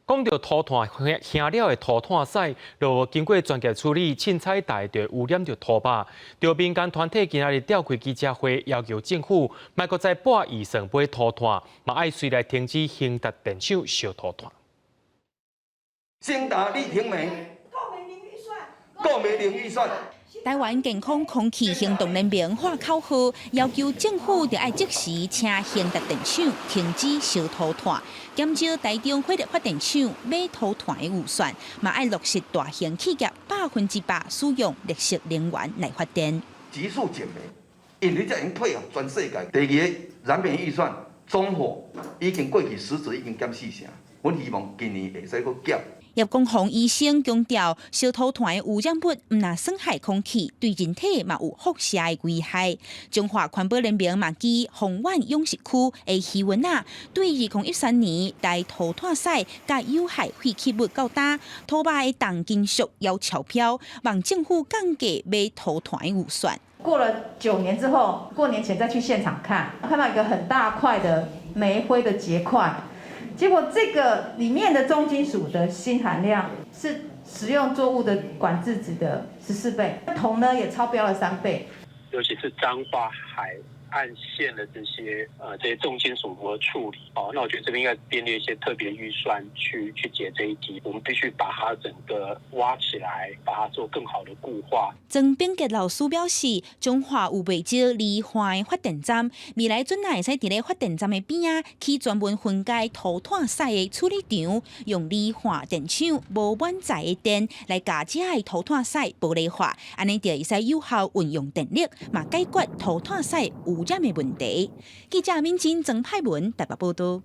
講著塗炭燃料的塗炭屎，若無經過專業處理，凊彩帶就會污染著土肉。著民間團體今仔日召開記者會，要求政府莫閣再撥預算買塗炭，嘛愛隨來停止興達電廠燒塗炭。興達你停煤，購買零預算。台灣健康空氣行動聯盟喊口號，要求政府著愛即時請興達電廠停止燒塗炭，減少台中火力發電廠買塗炭的預算，嘛愛落實大型企業100%使用綠色能源來發電。急速減煤，因為這已經配合全世界。第二个燃煤預算總和已經過去實質已經減四成，阮希望今年會使閣減。葉光宏醫生強調，燒塗炭的污染物毋但損害空氣，對人體嘛有輻射的危害。中華環保聯盟嘛基豐苑養殖區的漁塭仔，對2013年帶塗炭屎佮有害廢棄物到今，土肉的重金屬猶超標，望政府降低買塗炭的預算。過了9年之後，過年前再去現場看，看到一個很大塊的煤灰的結塊。結果這個裡面的重金屬的鋅含量是食用作物的管制值的14倍，銅呢也超標了3倍。尤其是彰化海岸線的這些重金屬如何處理？哦，那我覺得這邊應該編列一些特別預算去解這一題。我們必須把它整個挖起來，把它做更好的固化。曾炳傑老師表示，彰化有袂少罹患的發電站，未來準會使佇咧發電站的邊仔起專門分解塗炭屎的處理場，用罹化電廠無滿載的電來共遮的塗炭屎玻璃化，按呢就會使有效運用電力，嘛解決塗炭屎污染的問題。記者敏珍、曾派文台北報導。